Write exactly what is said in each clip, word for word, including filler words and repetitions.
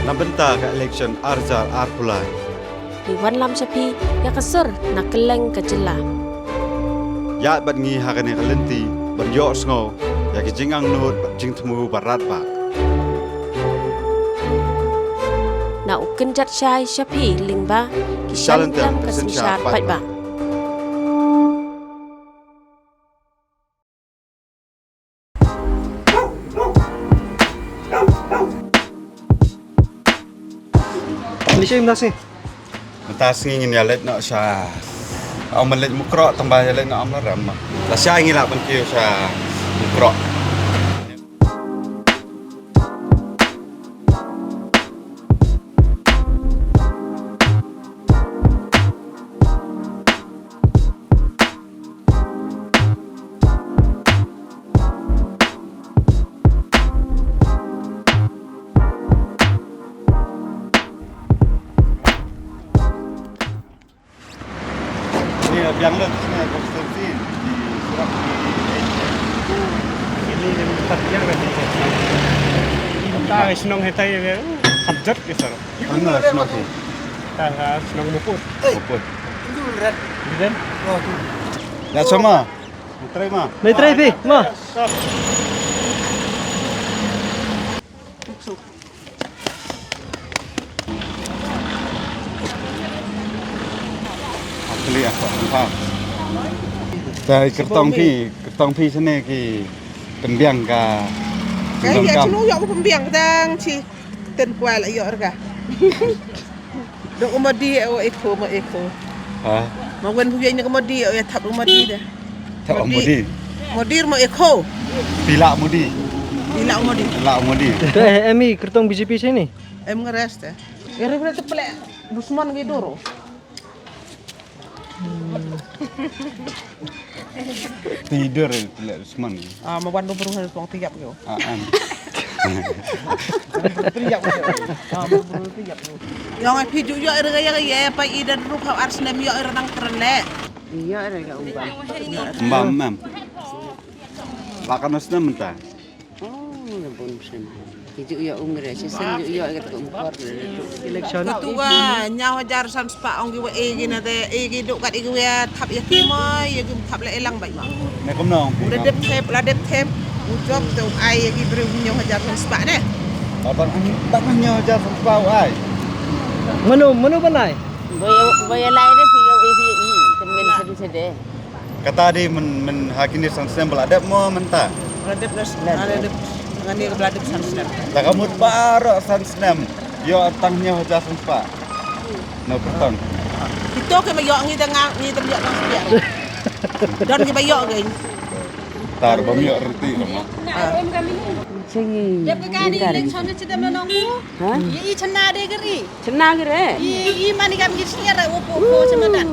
na bynta ka election ar hajar arphew lai. Ngi wanlam sha phi ïa ka sur na kylleng ka jylla. Ïaid bad ngi ha kane ka lynti ban ïohsngew ïa ki jingangnud bad jingthmu ba radbah. Na u kynjat shai sha phi lyngba ki shalynter ka synshar paidbah. Ni shi mnasi. Mynta sngi ngin ïa leit noh sha. Ym leit Mukroh tang ba ïa leit noh Amlarem. Lashai ngi lah ban kiew sha Mukroh. Ni biang lut sini constituency di Surap di. Ini yang tak biang kan. Ini tak shnong hetai ya. Subjek ya sir. Ano shnong si? Ah, shnong Muput. Muput. Gitu. Ya sama. Try ma. Mai try phi ma. Actually, aku tak faham. Dei kyrtong phi, kyrtong phi shane ki pynbiang ka. Ka pynbiang ka. Ïa shu ïoh pynbiang tang shi. Ten kwai la ïoh re ka. Dok Modi, oh, Echo, mo Echo. Ha? Ma wen phu ïa ni ka Modi, oh, ïa thap Modi de. Thap Modi. Modi. Modi mo Echo. Pila Modi. Pila Modi. Pila Modi. Te em i kyrtong B J P sini. Em ngeres te. Ere ere te pele. Dusman ngi doro. Tidur, eh, telek Usman. Ah, ma wan do beruh tuang tiap yo. Ah, an. Tiap yo. Ah, beruh tiap yo. Yang ai phi ju yo ere ya ya pa i da ruh kau ars nem yo ere nang keren le. Iya ere ka umbam. Mbam, mam. Lakan Usman mentah. Oh, la bun sien. Ki ju ïoh um re, shisien ju ïoh ïa ka um por re. Election. Ka tu ka ñiaw hajar san spah ong ki wa e ki na te, e ki duk kat e ki wa thap ïa ki mo, ïa ki thap la elang bai ma. Ne kumno ong ki. U la dep thep, la dep thep. U jop te u ai ïa ki briew ñiaw hajar san spah ne. Ba ban, ba ban ñiaw hajar san spah u ai. Mano, mano ban ai? Boy, boy lai de phi ïoh e phi i, temen sen se de. Kata dei men, men ha kine san snem ba la dep mo mynta. Ba la dep la, la dep. Ngani ka ba la dep san snem. Ta ka mut baroh san snem. Ïoh tang hynñiew hajar san spah. No kyrtong. Kito ki ba ïoh ngi da nga, ngi da ïoh tang spah. Don ki ba ïoh ngi. Tar ba ïoh renti no mo. Chingi. Dep ka kani election ni chidem na nong mu. Ha? Ye i chana de gari. Chana gari. I, i mani kam ki snier ai upo upo chama dan.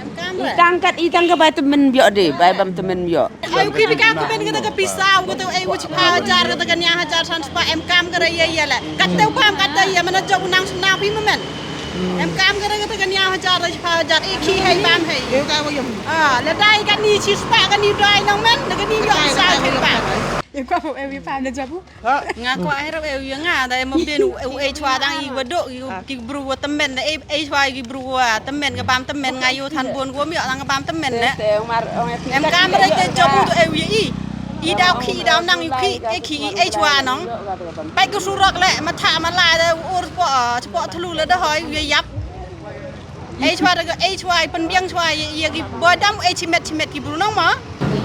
Em kam re. I tang kat, i tang ka bai temen biok de, bai bam temen biok. Ai u ki bika ka ben kata ka pisa, u kata ai u chipha hajar, kata ka nia hajar san spah, em kam kata ya ya le. Kata u bam kata ya, mana jok u nang sna pi memen. Em kam kata kata ka nia hajar, chipha hajar, i ki hai bam hai. Ah, le dai kani chi spah kani dai nang men, na kani yok sa hai bam. Em kam em i pam le jabu. Nga kwah hero e u ya nga da em bin u e chwa dang i wa dok i ki bru wa temen da e chwa ki bru wa temen ka bam temen nga yu than bun wa mi dang ka bam temen ne. Em kam re ke job u e u ya i. I dau khi i dau nang yu khi e khi e chwa nong. Pai ku surok le ma tha ma la da ur po po thlu le da hoi u ya yap. Ei chwa da ei chwa pynbiang chwa ïa ki boi dam ei chimet chimet ki bru nong ma.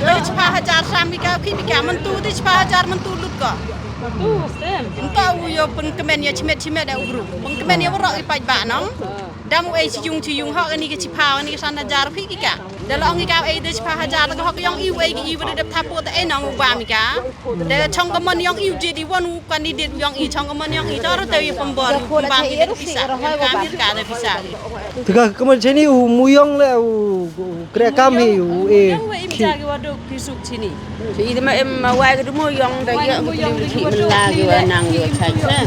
Ei chwa hajar sam ki ka ki ka myntu ti chwa hajar myntu lut ko. Mynta u ïa pynkmen ïa chimet chimet da u bru. Pynkmen ïa warok i paid ba nong. Dam ei chi yung chi yung ha kani ki chwa kani ki san hajar ki ka. Da long ki ka ei da chwa hajar ka hok yong i wei ki i wa da dep thapo ta ei nong u ba mi ka. Da chong ka mon yong i u je di wan u Candidate yong i chong ka mon yong i tor te i pembor i pembor i pisa. Kam i ka da pisa. Te ka ka mon chini u muyong le u kre kam hi u e. Yong we im ja ki waduk ki suk chini. Te i ma em ma wai ka du muyong da ya u ki ki men la ki wa nang ki wa chai na.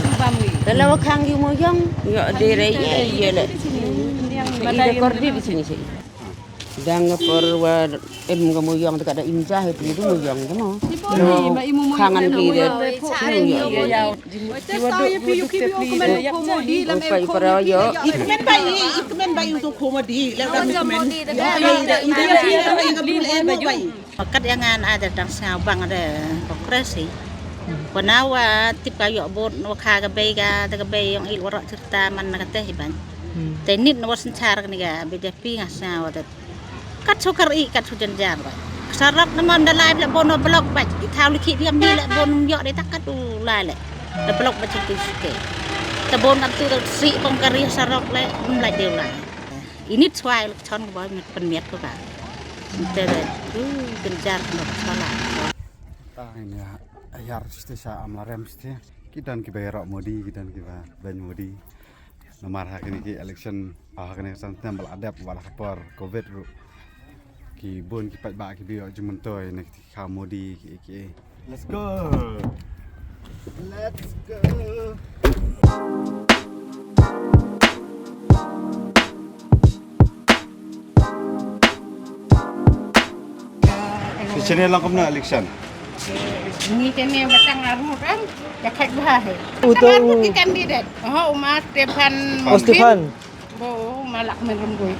Da la wa khang ki muyong yo de re ye ye le. Te i da kor di di chini chini. Dang ka por wa em ka mo yong ta ka da im ja he pli du mo yong ka mo. Khangan pli de. Upai para yo. Ikmen bai, ikmen bai untuk komedi. Lewat ikmen. Kat yang an ada dang sngaw bang ada kongres hi. Wa na wa tip ka yok bot wa kha ka bei ka da ka bei yong il warok cerita man na ka teh ban. Te nit na wa senchar ka ni ka B J P nga sngaw da. Kat sukar i kat sujan jar ba. Sarok na man da lai le bono blok ba. I thau likhi diam ni le bono yok de tak kat u lai le. Da blok ba cerita suke. Ta bon atu da si pong kari sarok le um lai de lai. Ini suai le chon ko ba mit pen miat ko ba. Te de tu ken jar no sala. Ta ini ya yar siste sa amlarem siste. Ki don ki ba ïaroh Modi, ki don ki ba beiñ Modi. Namar ha kine ki election, ha kine ki san tem bal adep wala ka por covid ruh. Ki bun ki paidbah ki ba ïoh jingmyntoi na ki kha Modi ki ki. Let's go. Let's go. Ki chene lang kumno election. Ni chene batang armut am, ya khat bha he. Uto batang armut u- ki candidate. Oh, Uma Stephan. Oh, Stephan. Bo, malak merem bui.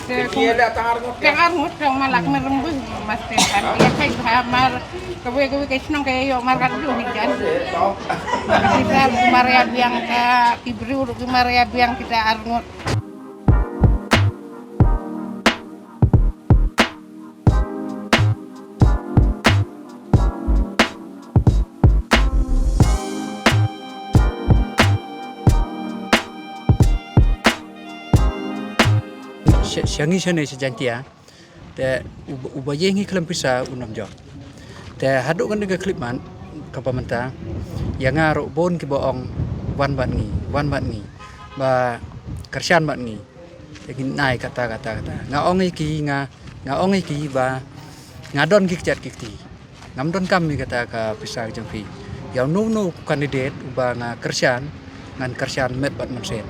Te kum- tang armut tang malak merem bui. Mas Stephan. Ya khat bha mar. Kawei kawei ka shnong ka yo mar ka du hi jan. Kita mar ya biang ka, ki briew ki mar ya biang kita arngut. Sha-, sha ngi shane sha Jaintia. Te uba, uba ïeng hi khlem pisa un ym jop. Te haduh kane ka khyllipmat kaba mynta, ïa nga ruh bun kiba ong wan bad ngi, wan bad ngi, ba kyrshan bad ngi. Te ngin ai kata, kata, kata. Nga ong ïa ki, nga, nga ong ïa ki ba nga don ki kjat ki kti. Ngam donkam ïa kata ka pisa ka jong phi. Ïa uno uno u candidate uba nga kyrshan, ngan kyrshan met bad mynsiem.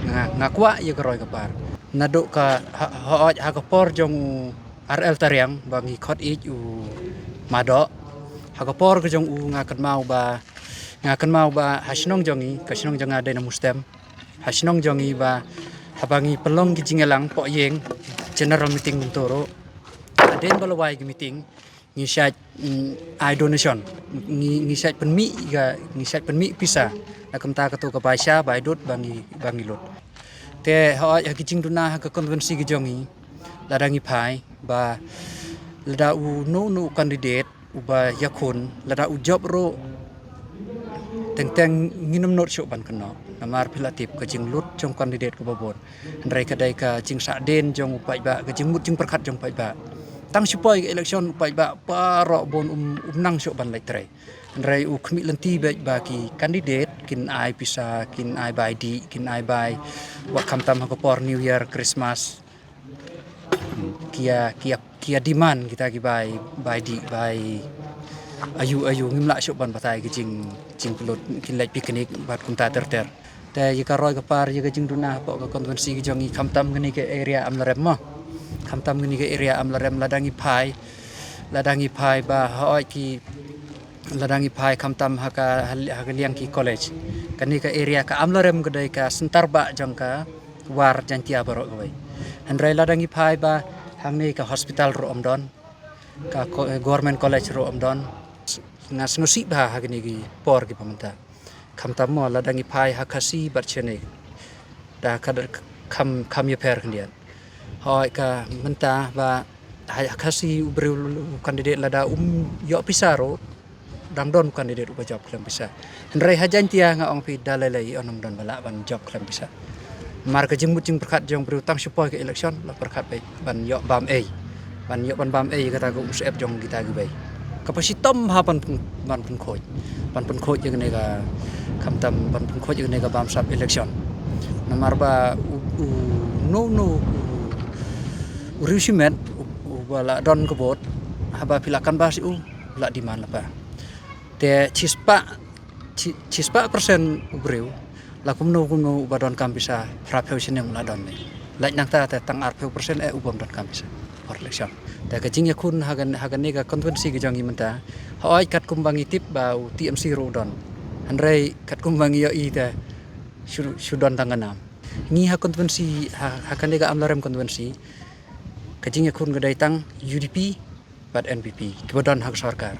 Nga, nga kwah ïa ka roi ka par. Naduh ka ha, ha, ha ka por jong u R L Tariang ba ngi khot ïeit u Madoh. Ha ka por ka jong u nga kynmaw ba, nga kynmaw ba ha shnong jong ngi, ka shnong jong nga dei na Mustem. Ha shnong jong ngi ba haba ngi pynlong ki jingïalang poh ïing, general meeting mynta ruh. Hadien ba la wai ki meeting, ngi shait, mm, ai donation. Ngi, ngi shait pynmih ka, ngi shait pynmih pisa. Na kumta kato ka bai sha, bai dud, ba ngi, ba ngi lut. Te hooid ha ki jingduna ha ka constituency ka jong ngi. Lada ngi phai, ba lada uno uno u candidate, uba ïakhun, lada u jop ruh, teng teng ngin ym nud shuh ban kynnoh. Namar phi la tip ka jinglut jong candidate kaba bun. Hynrei ka dei ka jingsahdien jong u paidbah, ka jingmut jingpyrkhat jong u paidbah. Tang shu poi ka election u paidbah baroh bun um, um nang shuh ban leit trei. Hynrei u khmih lynti beit ba ki candidate kin ai pisa, kin ai bai dih, kin ai bai wat khamtam ha ka por New Year, Christmas. Ki ïa, ki ïa, ki ïa demand kita ki bai, bai dih, bai aïu aïu, ngim lah shuh ban batai ki jing, jingpynlut, kin leit picnic bad kumta ter ter. Te ïa ka roi ka par, ïa ka jingduna hapoh ka constituency ka jong ngi, khamtam kane ka area Amlarem mo. Khamtam kane ka area Amlarem, lada ngi phai, lada ngi phai ba hooid ki, lada ngi phai khamtam ha ka, ha li-, ha ka liang ki college. Kane ka area ka Amlarem ka dei ka center bah jong ka War Jaintia baroh kawei. Hynrei lada ngi phai ba hangne ka hospital ruh ym don, ka ko-, government college ruh ym don. Nga sngewsih bha ha kine ki por kiba mynta. Khamtam mo lada ngi phai ha Khasi bad shane. Da ka da kham, kham ïapher khyndiat. Hooid ka mynta ba ha Khasi u briew u candidate lada um ïoh pisa ruh, dang don u candidate uba jop khlem pisa. Hynrei ha Jaintia nga ong phi da lei lei ym don ba lah ban jop khlem pisa. Namar ka jingmut jingpyrkhat jong u briew tang shu poi ka election la pyrkhat beit ban ïoh bam ei. Ban ïoh ban bam ei kata ka umsyep jong kita kiwei. Ka pyrshah tam ha ban pyn-, ban pynkhuid. Ban pynkhuid ïa kane ka khamtam ban pynkhuid ïa kane ka bamsap election. Namar ba u, u, no, no, u, u riewshimet, u, uba la don ka vote, haba phi la canvass ïa u, la demand lypa. Te shispah, shi, shispah percent u briew, la kumno kumno uba donkam pisa, phra phew shilling la don ne. Lait nangta te tang ar phew percent eh u bym donkam pisa. Election. Te ka jingïakhun ha kane ka constituency ka jong ngi mynta, hooid katkum ba ngi tip ba u T M C ruh u don, hynrei katkum ba ngi ïohi te shu shu don tang ka nam. Ngi ha constituency, ha kane ka Amlarem constituency, ka jingïakhun ka dei tang U D P bad N P P kiba don ha ka sorkar.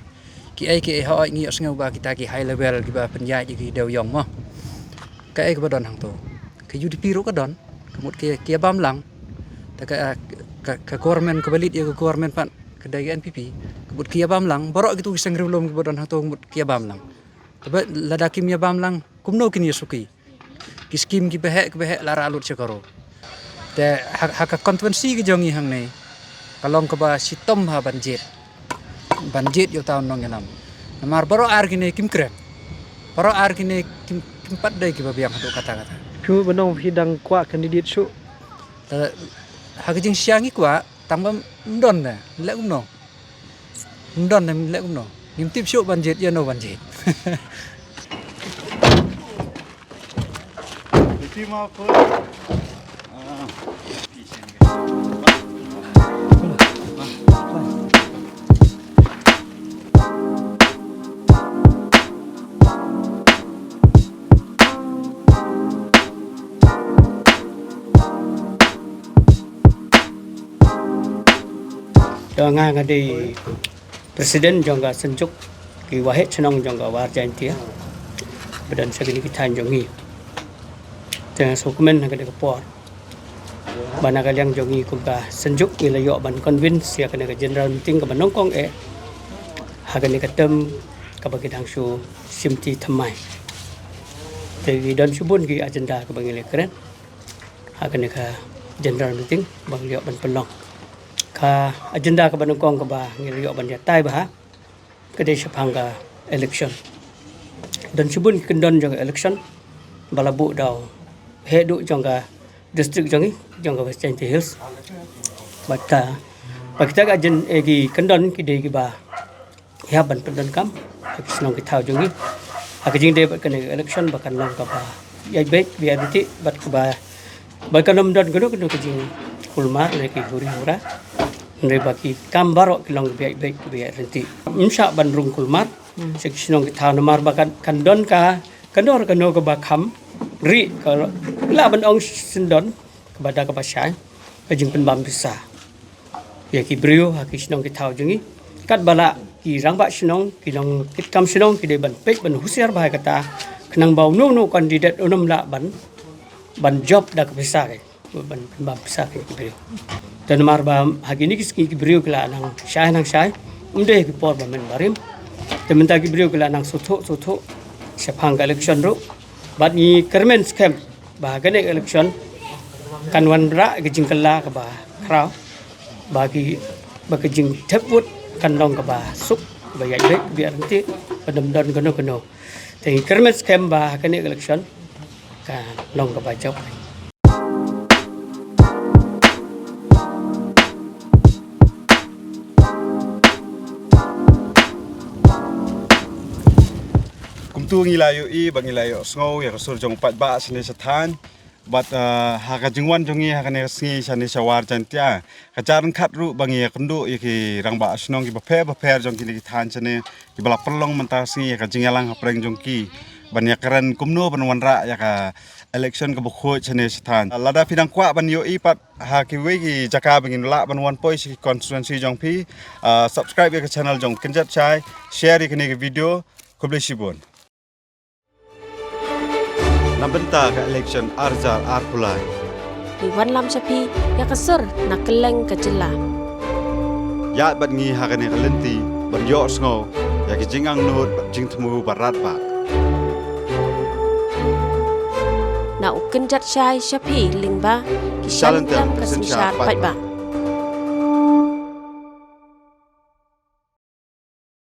Kiei kiei hooid ngi ïohsngew ba kita ki high level kiba pynïaid ïa ki dewïong mo, kaei kaba don hangto? Ka U D P ruh ka don, ka mut ki ïa bam lang. Te ka government kaba lead ïa ka government pat ka dei ka N P P, ka mut ki ïa bam lang. Baroh kitu ki seng riewlum kiba don hangto ka mut ki ïa bam lang. Te lada kim ïa bam lang, kumno kin ïa suki? Ki skim kiba heh kiba heh la rah lut sha ka ro. Te ha ka constituency ka jong ngi hangne, ka long kaba shitom ha ban jied, ban jied ïa uta u nongïalam. Namar baroh ar kine kim kren, baroh ar kine kim pat dei kiba biang haduh katta katta. Shu ba nong phi dang kwah candidate shu? Ha ka jingshisha ngi kwah, tang ba ym don ne leh kumno. Ym don ne leh kumno. Ngim tip shuh ban jied ïano ban jied. Te nga nga dei president jong ka Synjuk ki Waheh Shnong jong ka War Jaintia ba don sha kine ki thaiñ jong ngi. Te nga sngewkmen ha kane ka por ba na ka liang jong ngi kum ka Synjuk ngi la ïoh ban convene ïa kane ka general meeting kaba nyngkong eh ha kane ka term kaba ki dang shu shim ti thymmai. Te ki don shibun ki agenda kaba ngi la kren ha kane ka general meeting ba ngi la ïoh ban pynlong. Ka agenda kaba nyngkong kaba ngi la ïoh ban ïatai bha ka dei shaphang ka election. Don shibun ki kyndon jong ka election ba la buh da u heh duh jong ka district jong ngi, jong ka West Jaintia Hills. Bad ka, bad kita ka agenda, eh, ki kyndon ki dei kiba ïa ban pyndonkam ha ki shnong ki thaw jong ngi ha ka jingdei bad kane ka election ba kan long kaba ïaid beit, ba ïaid ryntih bad kaba, ba kan ym don kano kano ka jingkulmar ne ki huri hura. Hynrei ba ki kam baroh ki long kaba ïaid beit, kaba ïaid ryntih. Ym shah ban rung kulmar sha ki shnong ki thaw namar ba kan, kan don ka, kano kano kaba kham rieh, ka lah ban ong syndon kaba da kaba shai ka jingpynbam pisa ïa ki briew ha ki shnong ki thaw jong ngi. Katba lah ki rangbah shnong, ki nongkitkam shnong ki dei ban peit ban husiar bha ïa kata khnang ba uno uno u candidate un ym lah ban, ban jop da ka pisa ka, ban pynbam pisa ka ïa ki briew. Te namar ba ha kine ki sngi ki briew ki la nang shai nang shai, ym dei ha ki por ba mynbarim. Te mynta ki briew ki la nang sngewthuh sngewthuh shaphang ka election ruh. Bad ngi kyrmen skhem ba ha kane ka election kan wanrah ka jingkylla kaba khraw, ba ki, ba ka jingthep vote kan long kaba suk, kaba ïaid beit, kaba ïaid ryntih, ba ym don kano kano. Te ngi kyrmen skhem ba ha kane ka election kan long kaba jop. Kumta ngi la ïohi bad ngi la ïohsngew ïa ka sur jong u paidbah shane sha thaiñ. Bad, ah, ha ka jingwan jong ngi ha kane ka sngi shane sha War Jaintia, ka jia ryngkat ruh ba ngi ïakynduh ïa ki rangbah shnong kiba pher ba pher jong kine ki thaiñ shane kiba la pynlong mynta ka sngi ïa ka jingïalang hapdeng jong ki ban ïakren kumno ban wanrah ïa ka election kaba khuid shane sha thaiñ. Lada phi dang kwah ban ïohi pat ha kiwei ki jaka ba ngin lah ban wan poi sha ki constituency jong phi, ah, subscribe ïa ka channel jong Kynjat Shai, share ïa kane ka video. Khublei shibun. Na bynta ka election ar hajar arphew lai, ngi wanlam sha phi ïa ka sur na kylleng ka jylla. Ïaid bad ngi ha kane ka lynti ban ïohsngew ïa ki jingangnud bad jingthmu ba radbah. Na u Kynjat Shai sha phi lyngba ki Shalynter ka synshar paidbah.